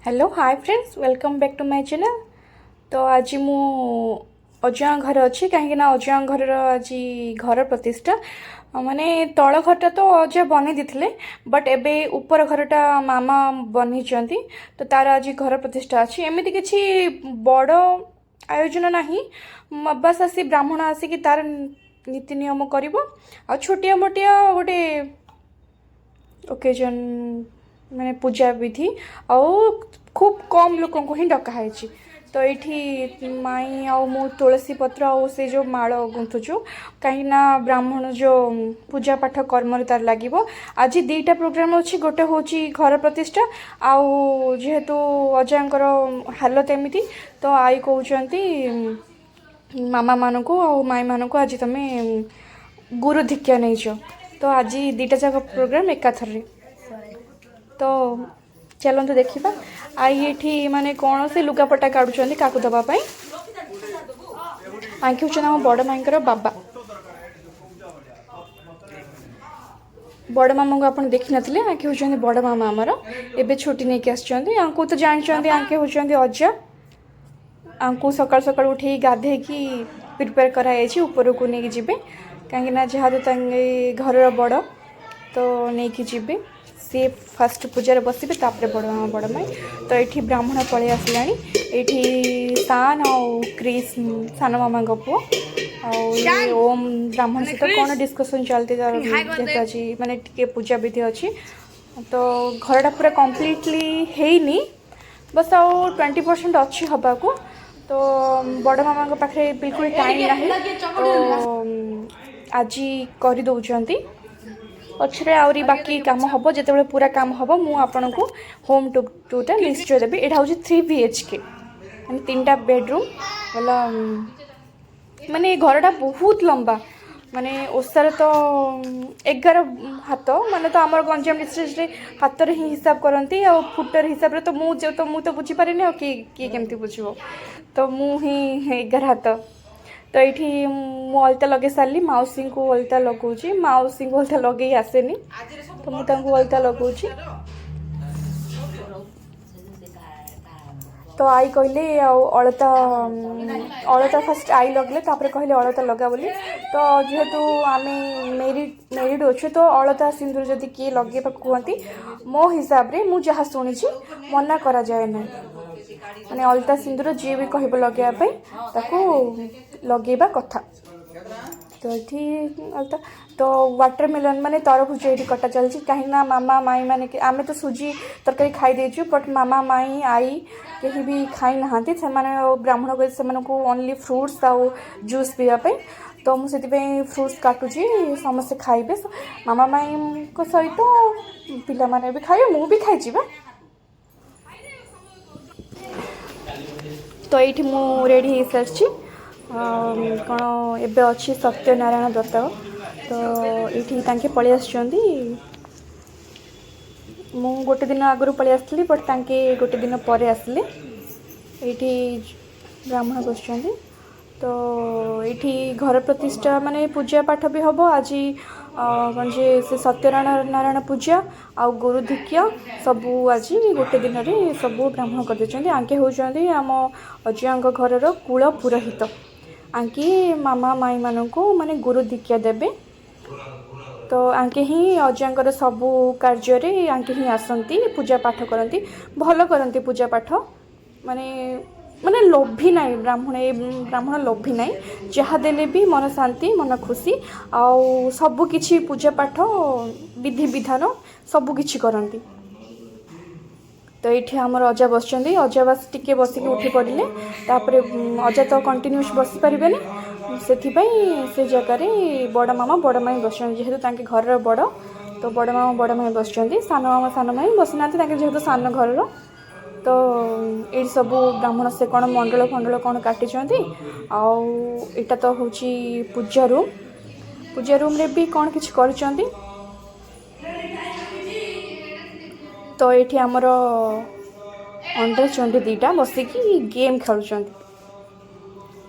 Hello, hi friends, welcome back to my channel. ତ ଆଜି ମୁଁ ଅଜାଙ୍କ ଘରେ ଅଛି, କାହିଁକିନା ଅଜାଙ୍କ ଘରର ଆଜି ଘର ପ୍ରତିଷ୍ଠା। ମାନେ ତଳ ଘରଟା ତ ଅଜା ବନେଇ ଦେଇଥିଲେ, ବଟ୍ ଏବେ ଉପର ଘରଟା ମାମା ବନେଇଛନ୍ତି। ତ ତାର ଆଜି ଘର ପ୍ରତିଷ୍ଠା ଅଛି। ଏମିତି କିଛି ବଡ଼ ଆୟୋଜନ ନାହିଁ, ବାସ୍ ଆସି ବ୍ରାହ୍ମଣ ଆସିକି ତାର ନୀତି ନିୟମ କରିବ ଆଉ ଛୋଟିଆ ମୋଟିଆ ଗୋଟେ ଓକେଜନ୍, ମାନେ ପୂଜା ବିଧି, ଆଉ ଖୁବ୍ କମ୍ ଲୋକଙ୍କୁ ହିଁ ଡକା ହେଇଛି। ତ ଏଇଠି ମାଇଁ ଆଉ ମୁଁ ତୁଳସୀ ପତ୍ର ଆଉ ସେ ଯେଉଁ ମାଳ ଗୁନ୍ଥୁଛୁ, କାହିଁକିନା ବ୍ରାହ୍ମଣ ଯେଉଁ ପୂଜା ପାଠ କର୍ମରେ ତାର ଲାଗିବ। ଆଜି ଦୁଇଟା ପ୍ରୋଗ୍ରାମ୍ ଅଛି। ଗୋଟେ ହେଉଛି ଘର ପ୍ରତିଷ୍ଠା, ଆଉ ଯେହେତୁ ଅଜାଙ୍କର ହାଲତ ଏମିତି, ତ ଆଈ କହୁଛନ୍ତି ମାମାମାନଙ୍କୁ ଆଉ ମାଇଁମାନଙ୍କୁ, ଆଜି ତମେ ଗୁରୁ ଦୀକ୍ଷା ନେଇଛ। ତ ଆଜି ଦୁଇଟା ଯାକ ପ୍ରୋଗ୍ରାମ୍ ଏକାଥରରେ। ତ ଚାଲନ୍ତୁ ଦେଖିବା। ଆଈ ଏଠି ମାନେ କ'ଣ ସେ ଲୁଗାପଟା କାଢ଼ୁଛନ୍ତି କାହାକୁ ଦେବା ପାଇଁ। ଆଙ୍କି ହେଉଛନ୍ତି ଆମ ବଡ଼ ମାଇଙ୍କର ବାବା। ବଡ଼ ମାମାଙ୍କୁ ଆପଣ ଦେଖିନଥିଲେ। ଆଙ୍କେ ହେଉଛନ୍ତି ବଡ଼ ମାମା ଆମର, ଏବେ ଛୁଟି ନେଇକି ଆସିଛନ୍ତି। ଆଙ୍କୁ ତ ଜାଣିଛନ୍ତି, ଆଙ୍କେ ହେଉଛନ୍ତି ଅଜା। ଆଙ୍କୁ ସକାଳୁ ସକାଳୁ ଉଠେଇ ଗାଧେଇକି ପ୍ରିପେୟାର କରାଯାଇଛି, ଉପରକୁ ନେଇକି ଯିବେ, କାହିଁକିନା ଯେହେତୁ ତାଙ୍କେ ଘରର ବଡ଼, ତ ନେଇକି ଯିବେ। ସିଏ ଫାଷ୍ଟ ପୂଜାରେ ବସିବେ, ତାପରେ ବଡ଼ ମାମା, ବଡ଼ ମାଇଁ। ତ ଏଇଠି ବ୍ରାହ୍ମଣ ପଳେଇ ଆସିଲାଣି। ଏଇଠି ସାନ ଆଉ କ୍ରିସ୍, ସାନ ମାମାଙ୍କ ପୁଅ, ଆଉ ଇଏ ଓମ୍ ବ୍ରାହ୍ମଣ ସହିତ କ'ଣ ଡିସ୍କସନ୍ ଚାଲିଛି ତାର। ଯେହେତୁ ଆଜି ମାନେ ଟିକେ ପୂଜା ବିଧି ଅଛି, ତ ଘରଟା ପୁରା କମ୍ପ୍ଲିଟଲି ହେଇନି, ବସ୍ ଆଉ 20% ଅଛି ହେବାକୁ। ତ ବଡ଼ ମାମାଙ୍କ ପାଖରେ ବିଲକୁଲ ଟାଇମ୍ ନାହିଁ, ତ ଆଜି କରିଦେଉଛନ୍ତି। ପଛରେ ଆହୁରି ବାକି କାମ ହେବ। ଯେତେବେଳେ ପୁରା କାମ ହେବ, ମୁଁ ଆପଣଙ୍କୁ ହୋମ୍ ଟୁର୍ଟା ନିଶ୍ଚୟ ଦେବି। ଏଇଟା ହେଉଛି 3 BHK, ମାନେ ତିନିଟା ବେଡ଼ରୁମ୍ ବାଲା। ମାନେ ଏ ଘରଟା ବହୁତ ଲମ୍ବା, ମାନେ ଓସାର ତ 11 ହାତ। ମାନେ ତ ଆମର ଗଞ୍ଜାମ ଡିଷ୍ଟ୍ରିକ୍ଟରେ ହାତରେ ହିଁ ହିସାବ କରନ୍ତି ଆଉ ଫୁଟର ହିସାବରେ ତ ମୁଁ ତ ବୁଝିପାରେନି, ଆଉ କିଏ କିଏ କେମିତି ବୁଝିବ? ତ ମୁଁ ହିଁ 11 ହାତ। ତ ଏଇଠି ମୁଁ ଅଳତା ଲଗେଇ ସାରିଲି, ମାଉସୀଙ୍କୁ ଅଳତା ଲଗାଉଛି। ମାଉସୀଙ୍କୁ ଅଳତା ଲଗେଇ ଆସେନି, ତ ମୁଁ ତାଙ୍କୁ ଅଳତା ଲଗାଉଛି। ତ ଆଈ କହିଲେ ଆଉ ଅଳତା ଫାଷ୍ଟ ଆଈ ଲଗେଇଲେ, ତାପରେ କହିଲେ ଅଳତା ଲଗା ବୋଲି। ତ ଯେହେତୁ ଆମେ ମେରିଡ୍ ଅଛୁ, ତ ଅଳତା ସିନ୍ଦୁର ଯଦି କିଏ ଲଗେଇବାକୁ କୁହନ୍ତି, ମୋ ହିସାବରେ ମୁଁ ଯାହା ଶୁଣିଛି, ମନା କରାଯାଏ ନାହିଁ। ମାନେ ଅଳତା ସିନ୍ଦୁର ଯିଏ ବି କହିବ ଲଗେଇବା ପାଇଁ, ତାକୁ ଲଗେଇବା କଥା। ତ ଏଠି ଅଳତା, ତ ୱାଟରମେଲନ୍ ମାନେ ତରଭୁଜ ଏଇଠି କଟା ଚାଲିଛି, କାହିଁକିନା ମାମା ମାଇଁ ମାନେ ଆମେ ତ ସୁଜି ତରକାରୀ ଖାଇ ଦେଇଛୁ, ବଟ୍ ମାମା, ମାଇଁ, ଆଈ କେହି ବି ଖାଇନାହାନ୍ତି। ସେମାନେ ଆଉ ବ୍ରାହ୍ମଣ କହି ସେମାନଙ୍କୁ ଓନ୍ଲି ଫ୍ରୁଟ୍ସ ଆଉ ଜୁସ୍ ପିଇବା ପାଇଁ। ତ ମୁଁ ସେଥିପାଇଁ ଫ୍ରୁଟ୍ସ କାଟୁଛି, ସମସ୍ତେ ଖାଇବେ। ମାମା ମାଇଁଙ୍କ ସହିତ ପିଲାମାନେ ବି ଖାଇବେ, ମୁଁ ବି ଖାଇଛି ବା। ତ ଏଇଠି ମୁଁ ରେଡ଼ି ହେଇସାରିଛି। କ'ଣ ଏବେ ଅଛି ସତ୍ୟନାରାୟଣ ବ୍ରତ, ତ ଏଇଠି ତାଙ୍କେ ପଳେଇ ଆସିଛନ୍ତି। ମୁଁ ଗୋଟେ ଦିନ ଆଗରୁ ପଳେଇ ଆସିଥିଲି, ବଟ୍ ତାଙ୍କେ ଗୋଟେ ଦିନ ପରେ ଆସିଲେ। ଏଇଠି ବ୍ରାହ୍ମଣ ବସିଛନ୍ତି। ତ ଏଇଠି ଘର ପ୍ରତିଷ୍ଠା ମାନେ ପୂଜା ପାଠ ବି ହେବ ଆଜି। କ'ଣ ଯେ ସେ ସତ୍ୟନାରାୟଣ ନାରାୟଣ ପୂଜା ଆଉ ଗୁରୁ ଧିକ୍ୟ ସବୁ ଆଜି ଗୋଟେ ଦିନରେ ସବୁ ବ୍ରାହ୍ମଣ କରିଦେଇଛନ୍ତି। ଆଙ୍କେ ହେଉଛନ୍ତି ଆମ ଅଜାଙ୍କ ଘରର କୂଳ ପୁରୋହିତ। ଆଙ୍କି ମାମା ମାଇଁମାନଙ୍କୁ ମାନେ ଗୁରୁ ଦୀକ୍ଷା ଦେବେ। ତ ଆଙ୍କେ ହିଁ ଅଜାଙ୍କର ସବୁ କାର୍ଯ୍ୟରେ ଆଙ୍କେ ହିଁ ଆସନ୍ତି, ପୂଜା ପାଠ କରନ୍ତି, ଭଲ କରନ୍ତି ପୂଜା ପାଠ। ମାନେ ଲୋଭି ନାହିଁ ବ୍ରାହ୍ମଣ, ଏ ବ୍ରାହ୍ମଣ ଲୋଭି ନାହିଁ। ଯାହା ଦେଲେ ବି ମନ ଶାନ୍ତି, ମନ ଖୁସି, ଆଉ ସବୁ କିଛି ପୂଜା ପାଠ ବିଧି ବିଧାନ ସବୁ କିଛି କରନ୍ତି। ତ ଏଇଠି ଆମର ଅଜା ବସିଛନ୍ତି। ଅଜା ବାସ୍ ଟିକେ ବସିକି ଉଠି ପଡ଼ିଲେ। ତାପରେ ଅଜା ତ କଣ୍ଟିନ୍ୟୁସ୍ ବସିପାରିବେନି, ସେଥିପାଇଁ ସେ ଜାଗାରେ ବଡ଼ ମାମା, ବଡ଼ ମାଇଁ ବସିଛନ୍ତି। ଯେହେତୁ ତାଙ୍କେ ଘରର ବଡ଼, ତ ବଡ଼ ମାମା, ବଡ଼ ମାଇଁ ବସିଛନ୍ତି। ସାନ ମାମା, ସାନ ମାଇଁ ବସିନାହାନ୍ତି, ତାଙ୍କେ ଯେହେତୁ ସାନ ଘରର। ତ ଏଇଠି ସବୁ ବ୍ରାହ୍ମଣ ସେ କ'ଣ ମଣ୍ଡଳ ଫଣ୍ଡଳ କ'ଣ କାଟିଛନ୍ତି। ଆଉ ଏଇଟା ତ ହେଉଛି ପୂଜା ରୁମ୍। ପୂଜା ରୁମ୍ରେ ବି କ'ଣ କିଛି କରିଛନ୍ତି। ତ ଏଇଠି ଆମର ଅଣ୍ଡା ଚଣ୍ଡୀ ଦୁଇଟା ବସିକି ଗେମ୍ ଖେଳୁଛନ୍ତି।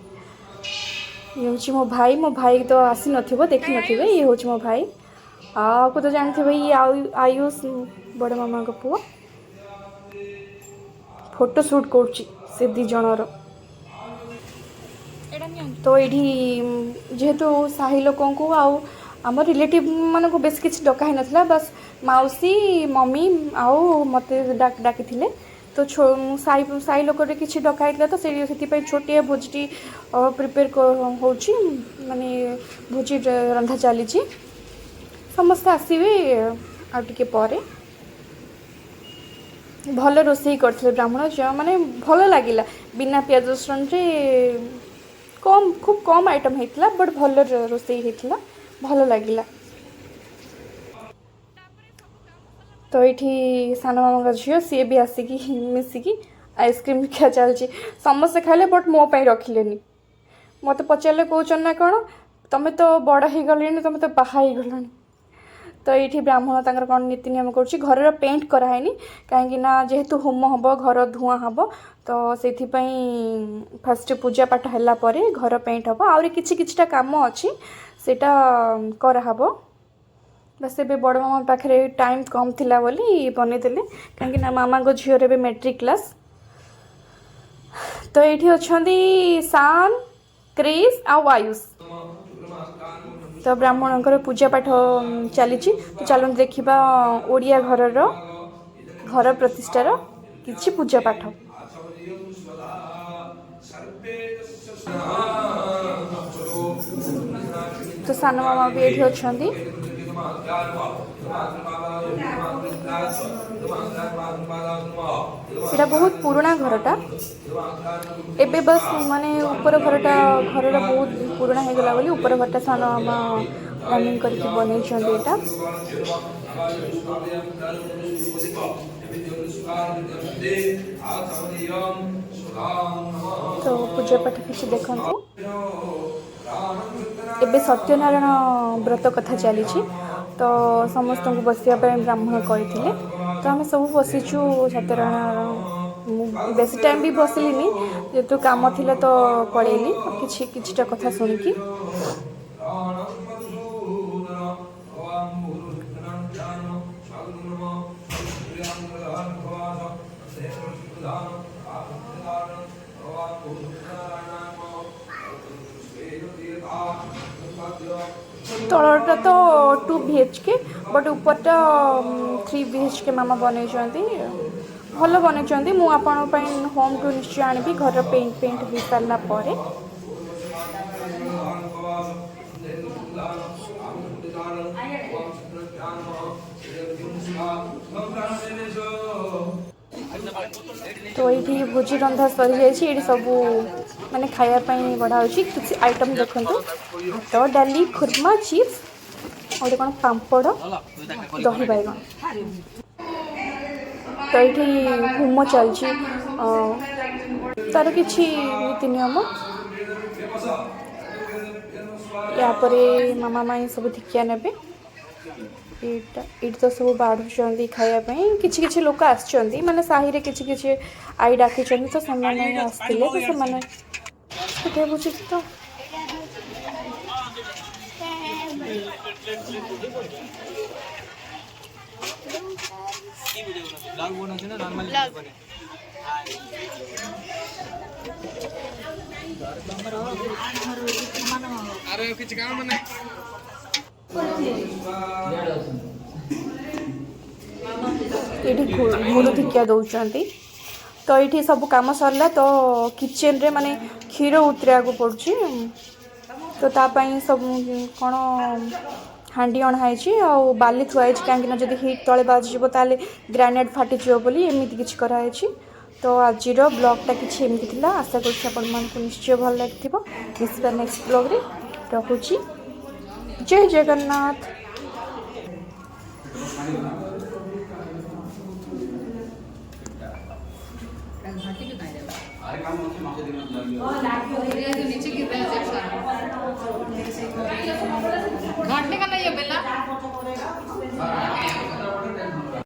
ଇଏ ହେଉଛି ମୋ ଭାଇ। ମୋ ଭାଇ ତ ଆସିନଥିବ, ଦେଖିନଥିବେ। ଇଏ ହେଉଛି ମୋ ଭାଇ। ଆକୁ ତ ଜାଣିଥିବେ, ଇଏ ଆଉ ଆୟୁଷ, ବଡ଼ ମାମାଙ୍କ ପୁଅ। ଫଟୋ ସୁଟ୍ କରୁଛି ସେ ଦୁଇ ଜଣର। ତ ଏଇଠି ଯେହେତୁ ସାହି ଲୋକଙ୍କୁ ଆଉ ଆମ ରିଲେଟିଭ୍ ମାନଙ୍କୁ ବେଶୀ କିଛି ଡକା ହେଇନଥିଲା, ବାସ୍ ମାଉସୀ, ମମି ଆଉ ମୋତେ ଡାକିଥିଲେ। ତ ସାହି ସାହି ଲୋକରେ କିଛି ଡକା ହେଇଥିଲା, ତ ସେଥିପାଇଁ ଛୋଟିଆ ଭୋଜିଟି ପ୍ରିପେୟାର ହେଉଛି, ମାନେ ଭୋଜି ରନ୍ଧା ଚାଲିଛି। ସମସ୍ତେ ଆସିବେ ଆଉ ଟିକେ ପରେ। ଭଲ ରୋଷେଇ କରିଥିଲେ ବ୍ରାହ୍ମଣ, ମାନେ ଭଲ ଲାଗିଲା। ବିନା ପିଆଜ ରସୁଣରେ କମ୍, ଖୁବ୍ କମ୍ ଆଇଟମ୍ ହେଇଥିଲା, ବଟ୍ ଭଲ ରୋଷେଇ ହେଇଥିଲା, ଭଲ ଲାଗିଲା। ତ ଏଇଠି ସାନ ମାମାଙ୍କ ଝିଅ, ସିଏ ବି ଆସିକି ମିଶିକି ଆଇସ୍କ୍ରିମ୍ ଖିଆ ଚାଲିଛି। ସମସ୍ତେ ଖାଇଲେ, ବଟ୍ ମୋ ପାଇଁ ରଖିଲେନି। ମୋତେ ପଚାରିଲେ, କହୁଛନ୍ତି ନା କ'ଣ, ତମେ ତ ବଡ଼ ହେଇଗଲେଣି, ତମେ ତ ବାହା ହେଇଗଲଣି। ତ ଏଇଠି ବ୍ରାହ୍ମଣ ତାଙ୍କର କ'ଣ ନୀତି ନିୟମ କରୁଛି। ଘରର ପେଣ୍ଟ କରାହେଇନି, କାହିଁକି ନା ଯେହେତୁ ହୋମ ହେବ, ଘର ଧୂଆଁ ହେବ, ତ ସେଇଥିପାଇଁ ଫାଷ୍ଟ ପୂଜା ପାଠ ହେଲା ପରେ ଘର ପେଣ୍ଟ ହେବ। ଆହୁରି କିଛି କିଛିଟା କାମ ଅଛି, ସେଇଟା କରାହେବ। ବାସ୍, ଏବେ ବଡ଼ ମାମା ପାଖରେ ଟାଇମ୍ କମ୍ ଥିଲା ବୋଲି ବନେଇଦେଲେ, କାହିଁକି ନା ମାମାଙ୍କ ଝିଅର ଏବେ ମେଟ୍ରିକ୍ କ୍ଲାସ୍। ତ ଏଇଠି ଅଛନ୍ତି ସାନ୍, କ୍ରିସ୍ ଆଉ ଆୟୁଷ। ତ ବ୍ରାହ୍ମଣଙ୍କର ପୂଜା ପାଠ ଚାଲିଛି। ତ ଚାଲନ୍ତୁ ଦେଖିବା ଓଡ଼ିଆ ଘରର ଘର ପ୍ରତିଷ୍ଠାର କିଛି ପୂଜା ପାଠ। ତ ସାନ ମାମା ବି ଏଇଠି ଅଛନ୍ତି। ଏଇଟା ବହୁତ ପୁରୁଣା ଘରଟା। ଏବେ ବାସ୍ ମାନେ ଉପର ଘରଟା, ଘରର ବହୁତ ପୁରୁଣା ହେଇଗଲା ବୋଲି ଉପର ଘରଟା ସାନ ମାମା ପ୍ଲାନିଂ କରିକି ବନେଇଛନ୍ତି ଏଇଟା। ତ ପୂଜା ପାଠ କିଛି ଦେଖନ୍ତୁ। ଏବେ ସତ୍ୟନାରାୟଣ ବ୍ରତ କଥା ଚାଲିଛି, ତ ସମସ୍ତଙ୍କୁ ବସିବା ପାଇଁ ବ୍ରାହ୍ମଣ କହିଥିଲେ। ତ ଆମେ ସବୁ ବସିଛୁ ସତ୍ୟନାରାୟଣ। ମୁଁ ବେଶୀ ଟାଇମ୍ ବି ବସିଲିନି, ଯେହେତୁ କାମ ଥିଲା ତ ପଳେଇଲି କିଛି କିଛିଟା କଥା ଶୁଣିକି। ତଳଟା ତ 2 BHK, but ଉପରଟା 3 BHK ମାମା ବନେଇଛନ୍ତି। ଭଲ ବନେଇଛନ୍ତି। ମୁଁ ଆପଣଙ୍କ ପାଇଁ ହୋମ୍ ଟୁର୍ ନିଶ୍ଚୟ ଆଣିବି ଘରର ପେଣ୍ଟ ପେଣ୍ଟ ହେଇସାରିଲା ପରେ। ତ ଏଇଠି ଭୋଜି ରନ୍ଧା ସରିଯାଇଛି। ଏଇଠି ସବୁ ମାନେ ଖାଇବା ପାଇଁ ବଢ଼ା ହେଉଛି। କିଛି ଆଇଟମ୍ ଦେଖନ୍ତୁ: ଭାତ, ଡାଲି, ଖୁର୍ମା, ଚିପ୍ସ, ଆଉ ଗୋଟେ କ'ଣ ପାମ୍ପଡ଼, ଦହି ବାଇଗଣ। ତ ଏଇଠି ହୋମ ଚାଲିଛି, ତାର କିଛି ନୀତି ନିୟମ। ୟା ପରେ ମାମା ମାଇଁ ସବୁ ଧିକିଆ ନେବେ। ଏଇଟା ଏଇଠି ତ ସବୁ ବାଢ଼ୁଛନ୍ତି ଖାଇବା ପାଇଁ। କିଛି କିଛି ଲୋକ ଆସିଛନ୍ତି, ମାନେ ସାହିରେ କିଛି କିଛି ଆଈ ଡାକିଛନ୍ତି, ତ ସେମାନେ ଆସିଥିଲେ। ତ ସେମାନେ ସେଠି ବୁଝୁଛି ତ। ଆରେ କିଛି କାମ ନାହିଁ। ଏଇଠି ଗୁରୁ ଧିକିଆ ଦେଉଛନ୍ତି। ତ ଏଇଠି ସବୁ କାମ ସରିଲା, ତ କିଚେନରେ ମାନେ କ୍ଷୀର ଉତରେଇବାକୁ ପଡ଼ୁଛି। ତ ତା ପାଇଁ ସବୁ କ'ଣ ହାଣ୍ଡି ଅଣା ହେଇଛି ଆଉ ବାଲି ଥୁଆ ହେଇଛି, କାହିଁକିନା ଯଦି ହିଟ୍ ତଳେ ବାଜିଯିବ ତାହେଲେ ଗ୍ରାନାଇଟ୍ ଫାଟିଯିବ ବୋଲି ଏମିତି କିଛି କରାହେଇଛି। ତ ଆଜିର ବ୍ଲଗ୍ଟା କିଛି ଏମିତି ଥିଲା। ଆଶା କରୁଛି ଆପଣମାନଙ୍କୁ ନିଶ୍ଚୟ ଭଲ ଲାଗିଥିବ। ମିଶିବା ନେକ୍ସଟ ବ୍ଲଗ୍ରେ। ରହୁଛି, ଜୟ ଜଗନ୍ନାଥ। नीचे गिर रहा है सारा। घाटने का नहीं है बेला।